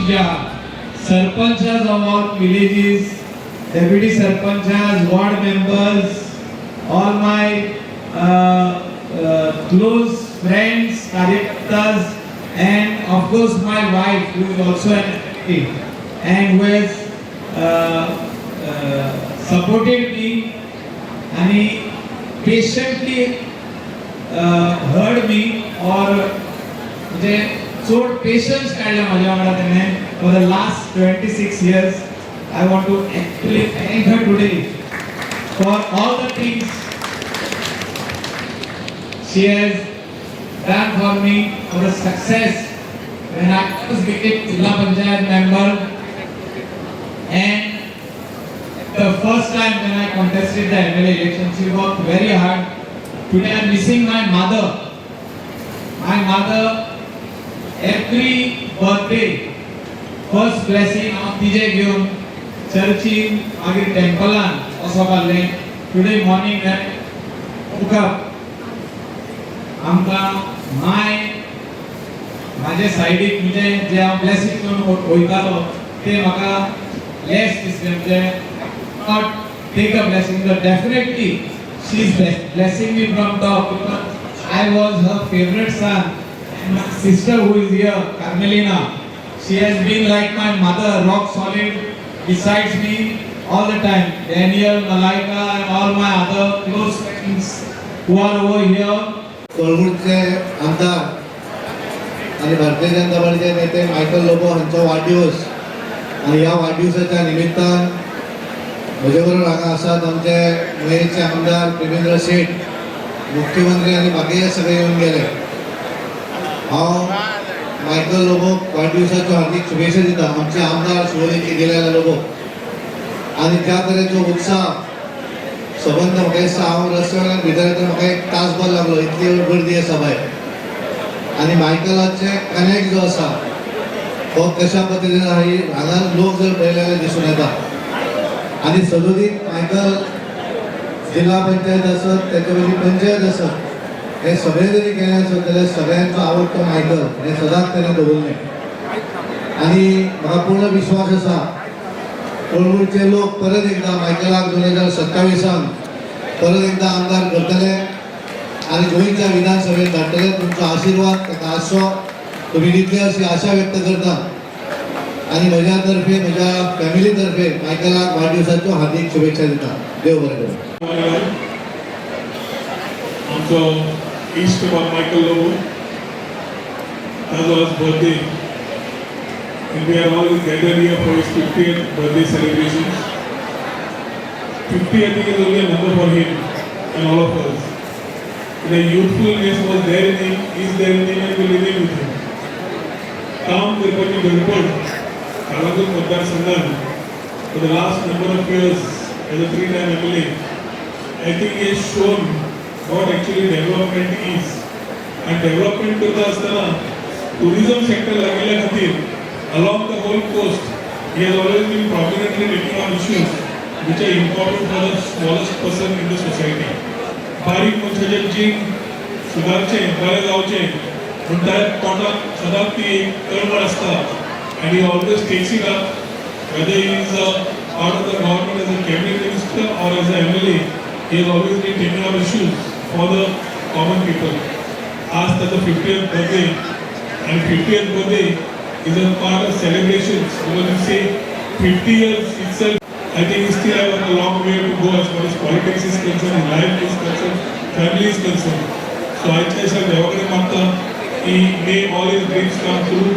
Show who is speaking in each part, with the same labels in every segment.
Speaker 1: जे आहा, sarpanchas of all villages, deputy sarpanchas, ward members, all my close friends, कार्यकर्ताज, and of course my wife, who is also an MLA and who has supported me आणि patiently heard me or म्हणजे चड patience काडले म्हाज्या वांगडा तेणें for the last 26 years. I want to actually thank her today for all the things she has done for me, for the success when I first became Zilla Panchayat member and the first time when I contested the MLA election. She worked very hard. Today I am missing my mother. My mother, every birthday, first blessing हांव तिजें घेवन चर्चीन, मागीर टेम्पलान वचप आहलें. Today morning woke up, आमकां माय म्हाजे सायडीक, म्हणजे जे हांव ब्लेसिंग घेवन वयतालो ते म्हाका लेस दिसलें, म्हणजे not take a blessing, but definitely she is blessing me from top because I was her favorite son. And my sister who is here, Carmelina, she has been like my mother, rock solid besides me all the time. Daniel, Malaika and all my other close friends who are over here.
Speaker 2: कळंगूटचे आमदार आणि भारतीय जनता पार्टीचे नेते Michael Lobo हांचो वाडदिवस आणि ह्या वाडदिवसाच्या निमित्तान म्हजे बरोबर हांगा आसात आमचे मयेचे आमदार प्रेमेंद्र शेट, मुख्यमंत्री आणि बाकीचे सगळे येवन गेले. हांव मायकल लोबोक वाडदिवसाच्यो हार्दिक शुभेच्छा दिता, आमचे आमदार शिवोलेचे गेलेले लोबो. आणि ज्या तरेचो उत्साह सबंद, म्हाका दिसता हांव रस्त्या वयल्यान भितर येतना म्हाका एक तासभर लागलो, इतली गर्दी आसा भायर. आनी मायकलाचे कनेक्ट जो आसा हो कशा पद्दतीन आहा ही हांगा लोक जर पळयले जाल्यार दिसून येता. आनी सदोदीत मायकल जिल्हा पंचायत आसत, तेच्या पयलीं पंचायत आसत, हे सगळें जरी केलें आसत जाल्यार सगळ्यांचो आवडटो मायकल हें सदांच ताणें दवरलें. आनी म्हाका पूर्ण विश्वास आसा, कळंगूटचे लोक परत एकदा मायकलाक 2027आन परत एकदा आमदार करतले आणि गोंयच्या विधानसभेत धाडटले. तुमचो आशिर्वाद ताका आसचो, तुमी दितले अशी आशा व्यक्त करता आणि म्हज्या तर्फे, म्हज्या फॅमिली तर्फे मायकलाक वाडदिवसाच्यो हार्दिक शुभेच्छा दिता. देव बरें करूं.
Speaker 3: आमचो इश्ट मायकल लोबो, ताजो आज birthday and we are all gathered here for his 50th birthday celebrations. 50, I think, is only a number for him and all of us. The youthfulness was there in him, is there in him and will remain with him. काम करपाची धडपड कालांगूट मतदारसंघात for the last number of years as a three-time MLA, I think he has shown what actually development is. And development करता आसतना tourism sector लागिल्ल्या खातीर along the whole coast, he has always been prominently taking on issues which are important for the smallest person in the society. बारीक मनशाचें जीण सुदारचें, बरें जावचें म्हूण त्या पोटाक सदांच ती एक तळमळ आसता and he always takes it up, whether he is a part of the government as a cabinet minister or as a MLA, he has always been taking up issues for the common people. आज त्याचा 50th birthday and 50th birthday is a part of celebrations because you say 50 years itself, I think he still have a long way to go as far as politics is concerned, his life is concerned, family is concerned. So आयच्या दिसा देवा कडेन मागता की may all his dreams come true,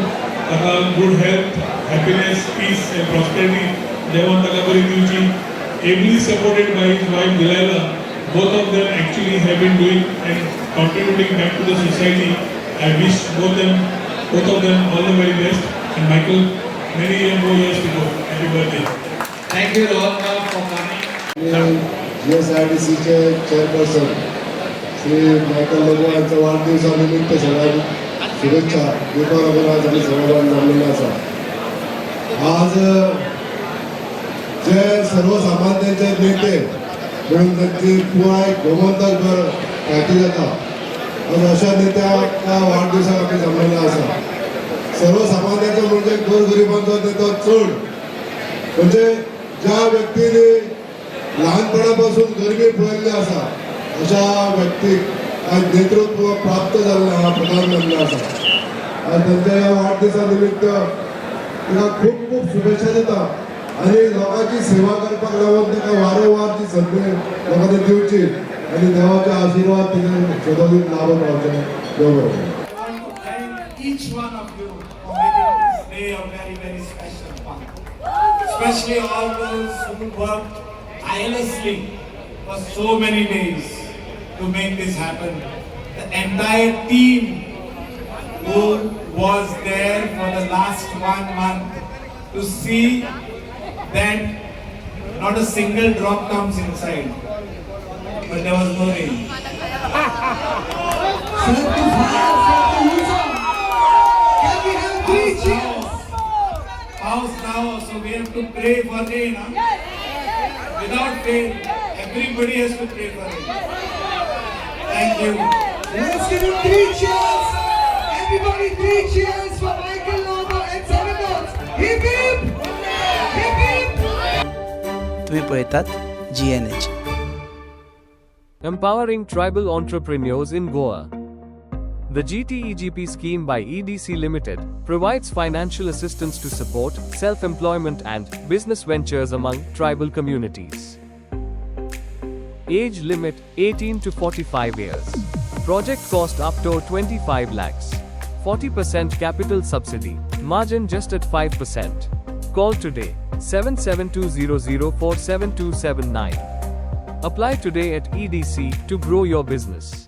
Speaker 3: ताका good health, happiness, peace and prosperity देवान ताका बरी दिवची. Ably supported by his wife Delilah, both of them actually have been doing and contributing back to the society. I wish both of them all the very best. And Michael, many more years to go. Happy birthday.
Speaker 1: Thank you, Rohan for coming.
Speaker 4: जीएसआयडीसीचे chairperson Shri Michael Lobo यांच्या वाढदिवसानिमित्त सगळ्यांक शुभेच्छा दिवपा लागून आज आमी सगळे जमलेले आसा. आज जे सर्वसामान्यांचे नेते म्हणून तांची पुराय गोमंतकभर ख्याती जाता, आज अशा नेत्याच्या वाढदिवसाक आमी जमलेले आसा. सर्वसामान्याचो म्हणजे गोरगरिबांचो नेतो चड म्हणजे ज्या व्यक्तीने लहानपणापासून गरिबी पळयल्ली आसा अशा व्यक्तीक आज नेतृत्व प्राप्त जाल्लें आहा, प्रदान जाल्लें आसा. आनी तांच्या ह्या वाडदिसा निमित्त ताका खूब खूब शुभेच्छा दिता आनी लोकांची सेवा करपाक लागून ताका वारंवार ती संदी लोकांनी दिवची आनी देवाचे आशिर्वाद ताका सदांच लाभत रावचे. देव बरें करूं.
Speaker 1: I want to thank each one of you for making this day a very, very special one. Especially all those who worked tirelessly for so many days to make this happen. The entire team who was there for the last one month to see that not a single drop comes inside. But there was no rain.
Speaker 5: Set the fire, set the Husa. Can we have three cheers?
Speaker 1: House now, so we have to pray for rain. Huh? Without fail, everybody has to pray for rain. Thank you.
Speaker 5: Let's give him three cheers. Everybody, three cheers for Michael Lobo and Seven Dots. Hip hip! Hip hip!
Speaker 6: तुम्ही पळयतात GNH.
Speaker 7: Empowering Tribal Entrepreneurs in Goa. The GTEGP scheme by EDC Limited provides financial assistance to support self employment and business ventures among tribal communities. Age limit 18 to 45 years. Project cost up to 25 lakhs. 40% capital subsidy, margin just at 5%. Call today 77200 47279. Apply today at EDC to grow your business.